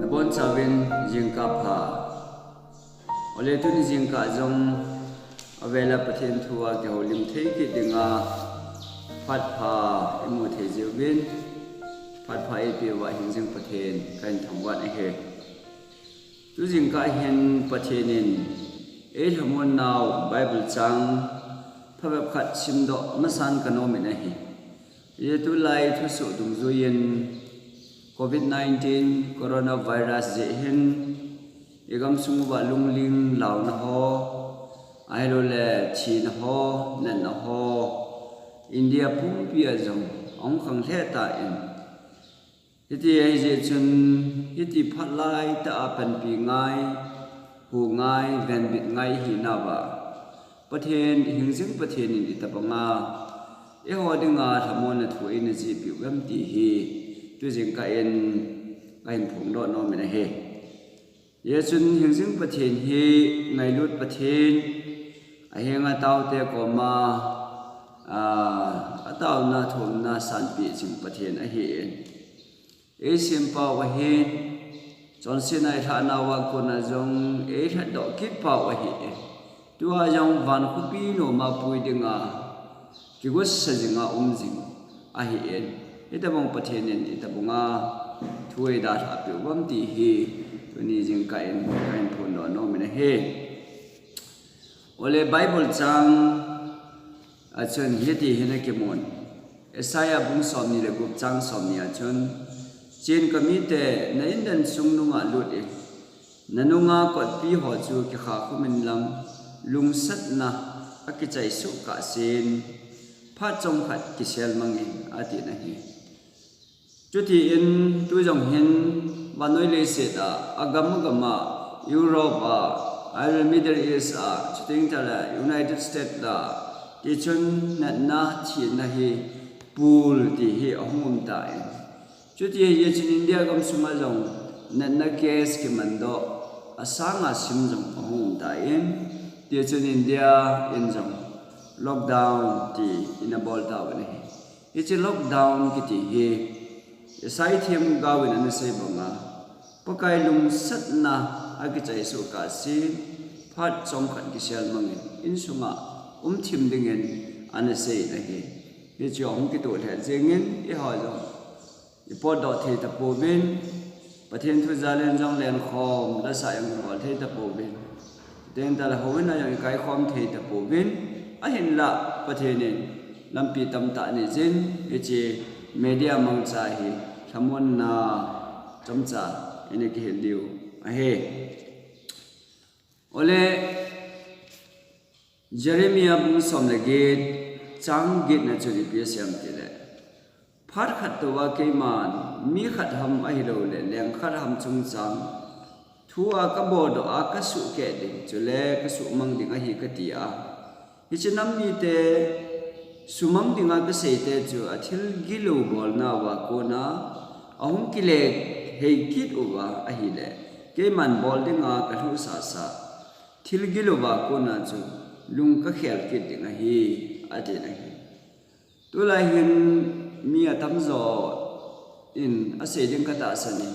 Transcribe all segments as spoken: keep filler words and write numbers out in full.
Bonchauvin jingkah pha. Ole tuni jingkah jong avela Pathen thu a kihoulim thei kit dinga phat pha imu thei jiuvin, phat pha eipeuva hingjing Pathen kahin thangvah e. Tu jingkah hin Pathen in eilhamon nau Bible chang phabep khat simdoh masan kanom in ahi. Hijeh chun tulai thusoh dungjuiyin covid nineteen coronavirus jeh hin igamsung uva lungling launa ho, ahilouleh thina ho, natna ho, India pumpi a jong ahung khang lheh tan, hiti ahijeh chun hiti phat laitah a panpi ngai, hu ngai, venbit ngai hinauva Pathen, hingjing Pathen in itobanga eiho dinga lhamonna thu eina jihpeh u ham ti hi tu jingkah in kahin phongdoh nom in ahi. Hijeh chun hingjing Pathen hi ngailut Pathen, ahenga ataote koma, ah, ataona thumna sanpeh jing Pathen ahin, eisempau ahin, chonsetna eilhah nauva kona jong eilhatdoh kitpau ahin, tua jong van khopi noma pui dinga kigotsa jinga um jing ahin, hitobang Pathen in itobanga thu eidalhah peh u ham ti hi tuni jingkah in kahin phongdoh nom in ahi. Ole Bible chang a chun hiti hin akimun. Isaiah bung somni le gup chang somni a chun, Chen kamite, na indan sung nunga lut in, nanunga kotpi ho chu kikhakhum inlang, lungsatna akichai soh kahsen, phat chomkhat kisel mangin, atin ahi. Chuti in tu jong hin vannoi leiset a, agam agam a, Europe a, ahilouleh Middle East a, chuteng tahle United States a, tichun natna thina hi pul ti hi ahung um tan, chuti ahijeh chun India gamsunga jong natna case kimandoh asanga sim jong ahung um tan, tichun India in jong lockdown ti ina bol tauvin ahi. Hiche lockdown kiti hi Isaiah themgaovin anasei banga, Pakai lungsatna akichai soh kahsen, phat chomkhat kisel mangin insunga umthim dingin anasei in ahi. Hiche ahung kitoh lheh jengin eiho jong ipotdoh thei tapouvin, Pathen thu jal in jong lenkhom, lasah jong ihol thei tapouvin, chuteng tahle houin a jong ikaikhom thei tapouvin, ahinlah Pathen in lampi tamtah aneiyin, hiche media mangcha hi lhamonna chomcha ina kihil diu ahi. Ole Jeremiah bung som le get chang getna chun ipi asei em tile, phat khat touva keiman mi khat ham ahilouleh leng khat ham chungchang thu a kaboldoh a kasuhkeh ding, chule kasuhmang ding ahi kati a, hiche nam mite sumang dinga kaseite chu athil gilou bolnauva kona ahung kile hei kit uva ahile, keiman bol dinga kalhuhsahsah thil gilouva kona chu lung kakhel kit ding ahi, atin ahi. Tulai hin mi atamjo in asei ding katahsan in,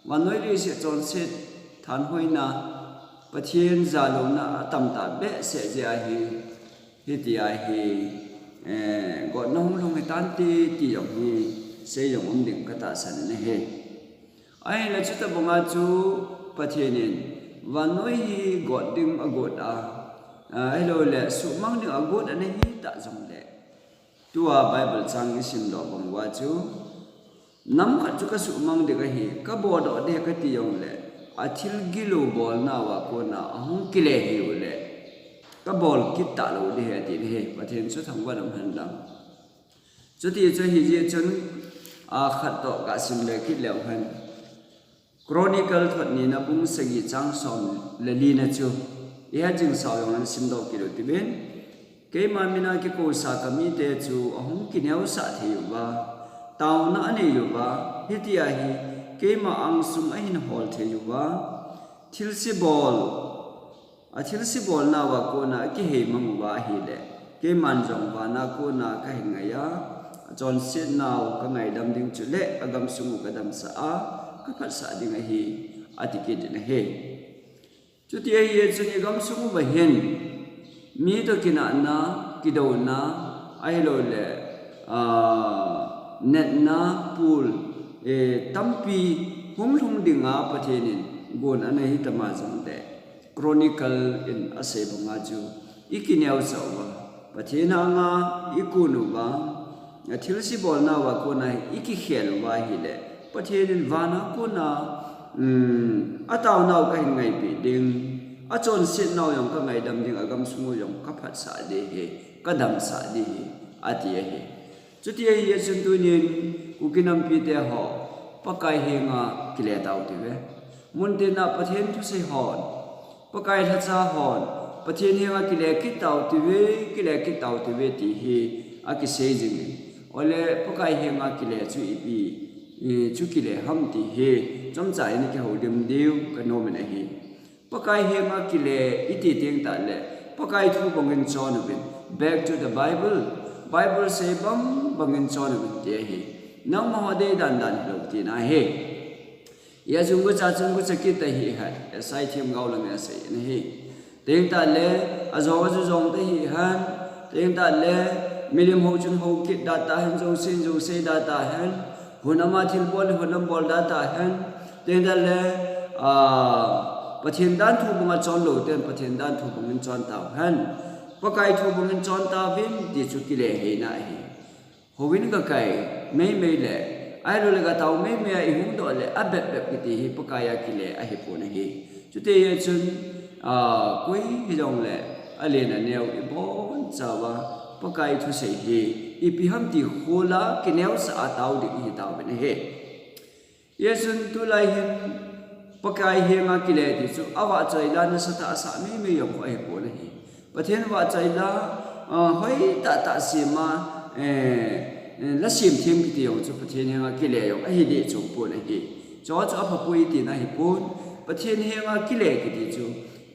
vannoi leiset chonset thanhoina, Pathen jalouna atamtah behseh jeh ahi, hiti ahi, eh, gotna hung lhung hitante ti jong hi sei jong um ding katahsan in ahi. Ahinla chutobanga chu Pathen in vannoi hi got ding agot a, ahilouleh suhmang ding agot ana hitah jongle, tua Bible chang isimdoh bang uva chu, nam khat chu kasuhmang ding ahi, kaboldoh ding kati jongle, athil gilou bolnauva kona ahung kile hiule, kabol kit talou ding ahi atin ahi. Pathen chu thangvah in umhen lang. Chuti chu hijeh chun, a, khat toh kasim le kit leu hen, Chronicle thot nina bung sagi chang som le lina chu ihet jing sau jong ana simdoh kit u hitin, keima mina kikousa kamite chu ahung kineosah thei uva, taona anei uva, hitia hi keima angsung ahin hol thei uva, thilse bol, athilse bolnauva kona akihei mang uva ahile, keiman jong vana kona kahin ngai a, achonsetnau kangaidam ding chule agamsung u kadamsah a, kaphatsah ding ahi, ati kit in ahi. Chuti ahi chun i gamsung uva hin, mi toh kinahna, kidouna, ahilouleh, ah, natna, pul, eh, tampi hung lhung dinga Pathen in gon ana hi tama jong le, Chronicle in asei banga chu i kineosah uva, Pathen anga i kun uva, a thilse bolna uva kona i kikhel uva ahileh, Pathen in vana kona, um, ataonau kahin ngaipeh ding, achonsetnau jong kangaidam ding, agamsung u jong kaphatsah ding ahi, kadamsah ding ahi, ati ahi. Chuti ahi chun tunin Kuki nampi te ho, Pakai henga kile tau tive. Muntina Pathen thusei hon, Pakai lhacha hon, Pathen henga kile kit tau tive, kile kit tau tive ti hi akisei jing in. Ole Pakai henga kile chu ipi, i, chu kile ham ti hi chomcha in kihoulim diu kanom in ahi. Pakai henga kile iti teng tahleh, Pakai thu bangin chon uvin. Back to the Bible. Bible sei bang bangin chon uvin ti ahi. Nangma ho dei dan dan hilou tina ahi. Hijeh chun gucha chun gucha kit ahi hat. Esai themgao lang asei in ahi. Teng tahleh, ajong a ju jong ta hihen. Teng tahleh, milim hou chun hou kit da tahen, jouse in jouse da tahen. Hun ama thilbol, hun ama bol da tahen. Teng tahleh, ah, Pathen dan thu banga chon lou ten, Pathen dan thu bangin chon tauhen. Pakai thu bangin chon tauvin, ti chu kile heina ahi. Houin kakai meimei le, ahilouleh katao meimei a ihung doh le, abep bep kiti hi Pakai a kile ahipon ahi. Chuti ahi chun, ah, koi hijongle, alen aneo ibonchauva, Pakai thusei hi, ipi ham ti khola, kineosah a tao ding ihi tauvin ahi. Hijeh chun tulai hin Pakai henga kile ti chu avahchoi la nasatah a sah meimei jong kho ahipon ahi. Pathen vahchoi la, ah, hoi tahtah sema, eh, eh, la semthem kiti jong chu Pathen henga kile jong ahi deh chom pon ahi. Chu chu aphapoi tina ahipon, Pathen henga kile kiti chu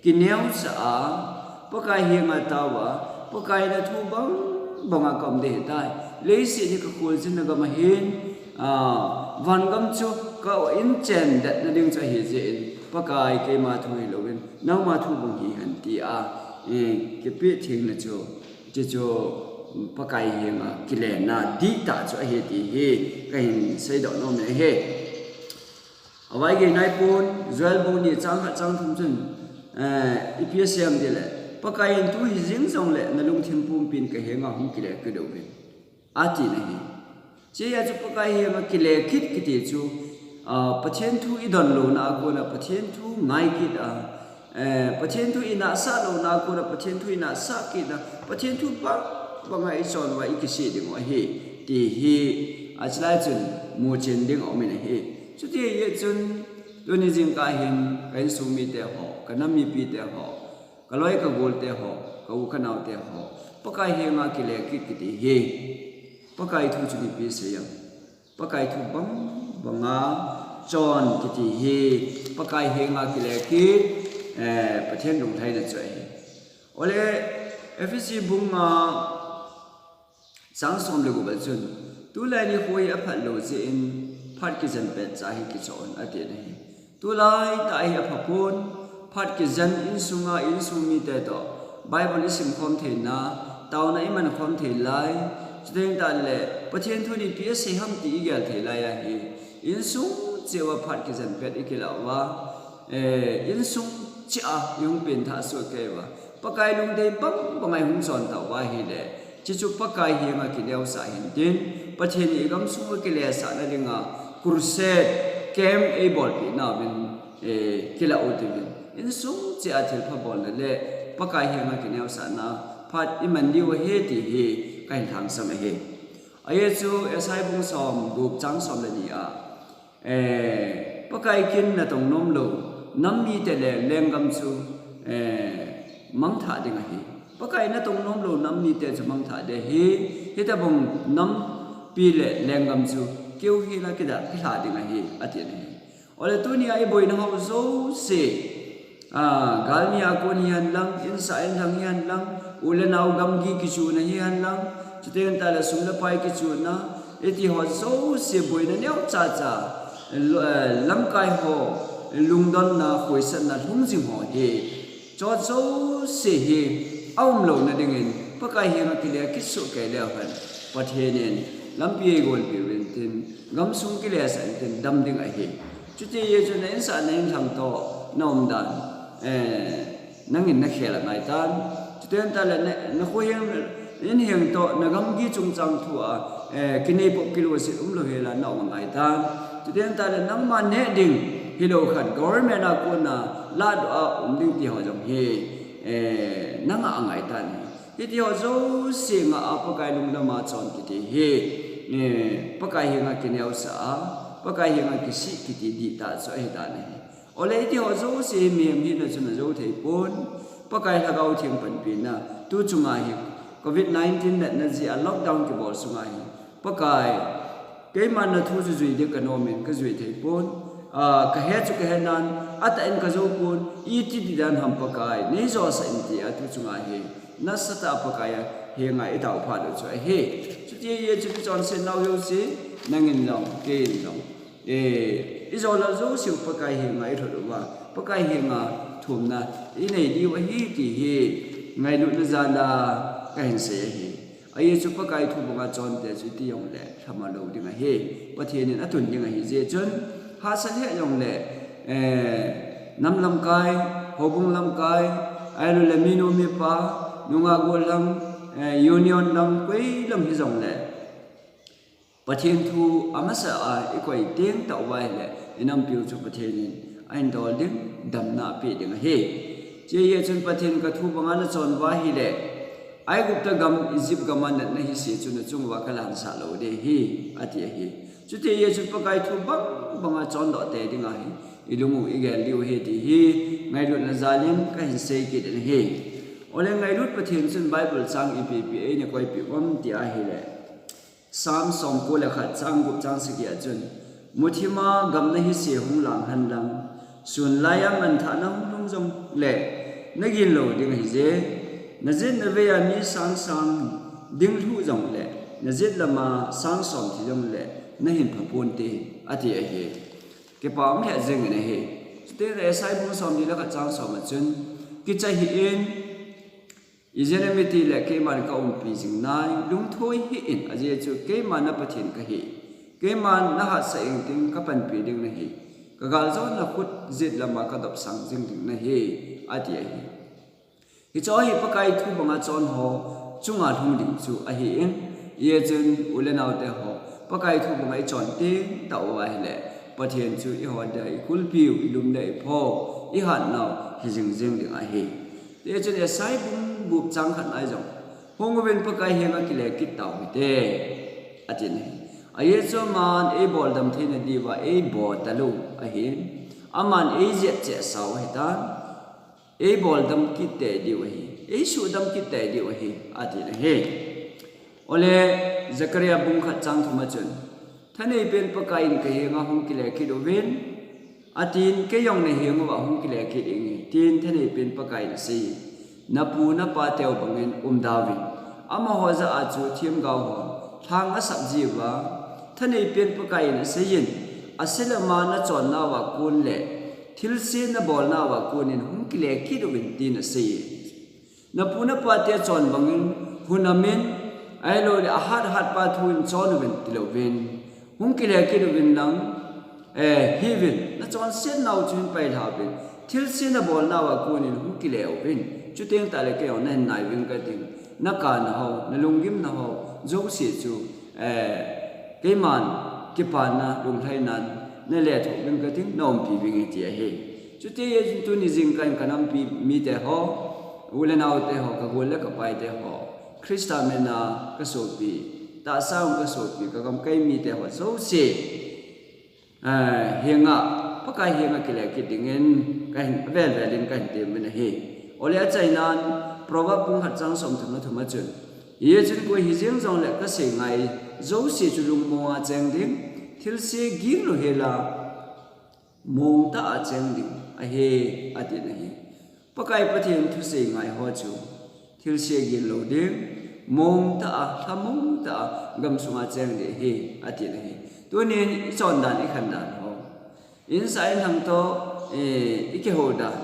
kineosah a, Pakai henga taova, Pakai nathu bang banga kaum ding ahitai. Leiset hi kakholjinna gam ahin, ah, vangam chu ka-in chen detna ding chu ahi jeh in, Pakai keima thu hilouvin, nangma thu bang hihen tia, eh, kipeh thengna chu, ti chu Pakai henga kilena dihtah chu ahi ti hi kahin seidoh nom e ahi. Avai gei naipon, Joel bung ni chang khat chang thum chun, eh, ipi asei em tileh, Pakai in tu hijing jongleh nalungthim pumpin kahenga hung kile kit uvin, atina ahi. Chuti ahi chu Pakai henga kile kit kiti chu, ah, Pathen thu idon louna a kona Pathen thu ngai kit a, eh, Pathen thu inahsah louna a kona Pathen thu inahsah kit a, Pathen thu bang banga ichon uva ikisih ding u ahi, ti hi, achelai chun muchen ding aumin ahi. Chuti ahi chun, tuni jingkah hin, ka insung mite ho, ka nam mipite ho, ka loi ka golte ho, ka u ka naote ho, Pakai henga kile kit kiti hi, Pakai thu chu ipi asei em. Pakai thu bang banga chon kiti hi, Pakai henga kile kit, eh, Pathen lunglhaina chu ahi. Ole, Ephesi bung nga chang som le gup a chun, tulai nikho hi aphat lou jeh in, phat kijen petcha hi kichon, atina ahi. Tulai tah hi aphapon, phat kijen insunga, insung mite toh Bible isim khom theina, taona iman khom thei lai, chuteng tahleh, Pathen thu in ipi asei ham ti igel thei lai ahi. Insung cheh uva phat kijen pet ikilah uva, eh, insung cheh a ihung pengthah soh kei uva, Pakai lungdei bang banga ihung chon tauva ahileh, chuchu Pakai henga kineosah hintin, Pathen in igamsung a kilesahna dinga crusade camp eibolpeh nauvin, eh, kilah u tivin. Insung cheh a thilpha bolna le Pakai henga kineosahna phat iman diu ahi ti hi kahin lhangsam ahi. Ajeh chu Isaiah bung som gup chang som le ni a, eh, Pakai kin natong nom lou nam mite le lenggam chu, eh, mangthah ding ahi. Pakai natong nom lou nam mite chu mangthah ding ahi. Hitobang nampi le lenggam chu keu hela kida, kilha ding ahi, atina ahi. Ole tunia iboina ho jouse, ah, galmi a kon hihen lang, insah inlhang hihen lang, u le nao gamgi kichuna hihen lang, chuteng tahleh sum le pai kichuna, iti ho jouse boina neocha cha, lo- eh, lamkai ho, lungdonna, khoisatna, lhungjing ho hi, chot jouse hi, aum louna dingin, Pakai henga kile kisuh kei leu hen, Pathen in lampi eigonpeh uvin tin, gamsung kilesah intin dam ding ahi. Chuti jeh chun na insah na inlhang toh, na umdan, eh, nangin na khel angaitan. Chuteng tahle na, na khoheng, inheng toh, na gamgi chungchang thua, eh, kinei pop kiloset umlou hela na um angaitan. Chuteng tahle nangma neh ding, hilou khat government a kona ladoh a um ding ti ho jong hi, eh, nanga angaitan. Hiti ho jouse ngah a Pakai lungdam a chon kiti hi, eh, Pakai henga kineosah a, Pakai henga kisih kiti dihtah chu ahitan ahi. Ole hiti ho jouse hi mihem hina chun ajou thei pon, Pakai Lhagao Theng panpina, tu chunga hi covid nineteen natna jeh a lockdown kibol sunga hi, Pakai, keiman na thu chu jui ding kanom in kajui thei pon, ah, kahe chu kahe nan, atah in kajou pon, iti ti dan ham Pakai, nei josah in tia tu chunga hi, nasatah a Pakai henga itaophat u chu ahi. Chuti jeh chun ichonset nau jouse, nangin jong, keiin jong, eh, ijou lou jouse u Pakai henga ilhut uva, Pakai henga thumna inei diu ahi ti hi, ngailutna jal a kahin sei ahi. Ajeh chu Pakai thu banga chonte chu iti jongle lhamon lou ding ahi. Pathen in atun ding ahi jeh chun, hahsa lheh jongle, eh, nam lamkai, houbung lamkai, ahiloule minu mipa, nungah gollhang, eh, union lam, koi lam hijongle, Pathen thu amasa a ikoi teng tah uva ahile, inampiu chu Pathen in ahin dol ding, damna apeh ding ahi. Chuti jeh chun Pathen kathu banga nachon uva ahile, Aigupta gam, Egypt gam a natna hise chu nachung uva kalansah lou ding ahi, ati ahi. Chuti jeh chun Pakai thu bang banga chondoh tei ding ahi, ilung u igel diu ahi ti hi, ngailutna jal in kahin sei kit in ahi. Ole ngailut Pathen chun Bible chang ipi ipi eina koipeh uvem ti ahile, Psalm somko le khat chang gup chang sagi a chun, muthima gamna hise hung lang hen lang, sun laiya manthahna hung lhung jongle, nagin lou ding ahije, najetna veiya mi sang sang ding lhuh jongle, najet lama sang som thi jongle, nahin pha ponte, ati ahi. Kipa um lheh jeng in ahi. Chuteng le Isaiah bung somni le khat chang som a chun, kicha hih in, ijeh inem itile keiman kaumpi jing nai, lungthoi hih in, ajeh chu keiman na Pathen kahi. Keiman nahatsah ingting kapanpi ding nahi. Kagal jona khut jet lama kadopsang jing ding nahi, ati ahi. Hiche hi Pakai thu banga chon ho chunga lhung ding chu ahin, hijeh chun u le nao te ho, Pakai thu banga ichon teng tah uva ahile, Pathen chu ihon dia ikulpiu, ilum le ipho, ihatnau hijing jing ding ahi. Hijeh chun Isaiah bung gup chang khat na jong, hung uvin Pakai henga kile kit tau hite, atin ahi. Ajeh chu aman eiboldam theina diuva eibo talou ahin, aman eijet cheh sau ahitan. Eiboldam kit tei diu ahi, eisuhdam kit tei diu ahi, atin ahi. Ole, Zechariah bung khat chang thum a chun, thaneipen Pakai in kahenga hung kile kit uvin, atin, kei jong nahenguva hung kile kit inge, tin thaneipen Pakai in asei. Napu napa teu bangin umda uvin, amaho jah a chu themgao hon lhang asap jiuva, thaneipen Pakai in aseiyin, aselama nachonnauva kon le thilse nabolnauva konin hung kile kit uvin, tin asei. Napu napa te chon bangin, hun amin, ahiloule ahat hat pa thu in chon uvin tilouvin, hung kile kit uvin lang, eh, hih uvin, nachonsetnau chu hin pailha uvin, thilse nabolnauva konin hung kile uvin, chuteng tahle kei jong nahin nai uving kating, nakana ho, nalunggimna ho jouse chu, eh, keiman kipana lunglhaina nalethuh uving kating, naumpi uving e ti ahi. Chuti jeh chun tuni jingkah in kanampi mite ho, u le nao te ho, kagol le kapai te ho, Christa mina kasopi, tahsa a kasopi, kagamkai mite ho jouse, eh, henga, Pakai henga kile kit dingin kahin, avel vel in kahin temuvin ahi. Ole, achainan, Proverb bung khat chang somthum le thum a chun, hijeh chun koi hijeng jongle kasei ngai jouse chu lungmonga cheng ding, thilse ging louhela mongtah a cheng ding ahi, atin ahi. Pakai Pathen thusei ngai ho chu thilse ging lou ding, mongtah a, lhamongtah a gamsunga cheng ding ahi, atin ahi. Tunin ichondan, ikhandan ho, Insung in ham to, eh, i kihou dan.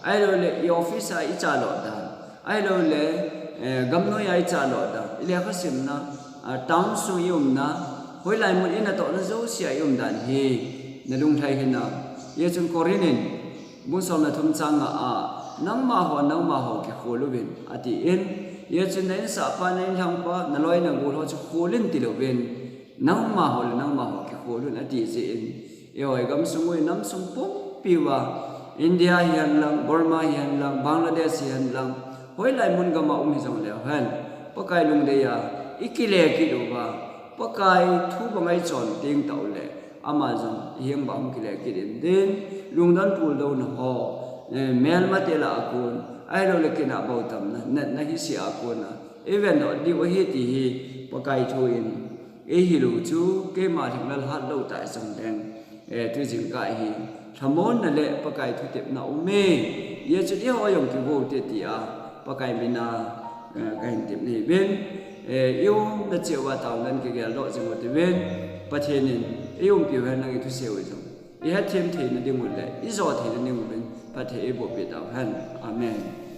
Ahilouleh, i office a i chalo dan. Ahilouleh, eh, gamnoi a i chalo dan. I lekha simna, ah, town sung i umna. Hoilai mun i natohna jousea i umdan hi. Na lunglhai hinam. Hijeh chun Corinth in, bung somna thum chang nga a, nangma ho, nangma ho kikhol uvin, atin. Hijeh chun na insahpa, na inlhangpa, na loi na gol ho chu khol in tilouvin. Nangma ho le nangma ho kikhol un ati jeh in. Eiho gamsung u, i namsung pumpi uva. India hihen lang, Burma hihen lang, Bangladesh hihen lang. Hoilai mun gam a um hijong leu hen. Pakai lungdei a, i kile kit uva. Pakai thu banga i chon teng tah uleh. Ama jong i heng uva hung kile kit in tin. Lungdon puldouna ho. Eh, melmate lah a kon. Ahilouleh kinah bou tamna. Natna hise a kon a. I vendoh diu ahi ti hi. Pakai thu in. Eihil u chu, keima lhinglel hat lou tah jong leng, eh, tu jingkah hi, lhamonna le Pakai thutepna um e, hijeh chun eiho jong kigo u hite tia, Pakai mina, eh, kahin tep nahi uvin, eh, i umna cheh uva taona kigel doh jing u hite uvin, Pathen in, i umpiu hen lang i thusei u jong, i hetthem theina ding u le, i jo theina ding uvin, Pathen in eiboh peh tauhen. Amen.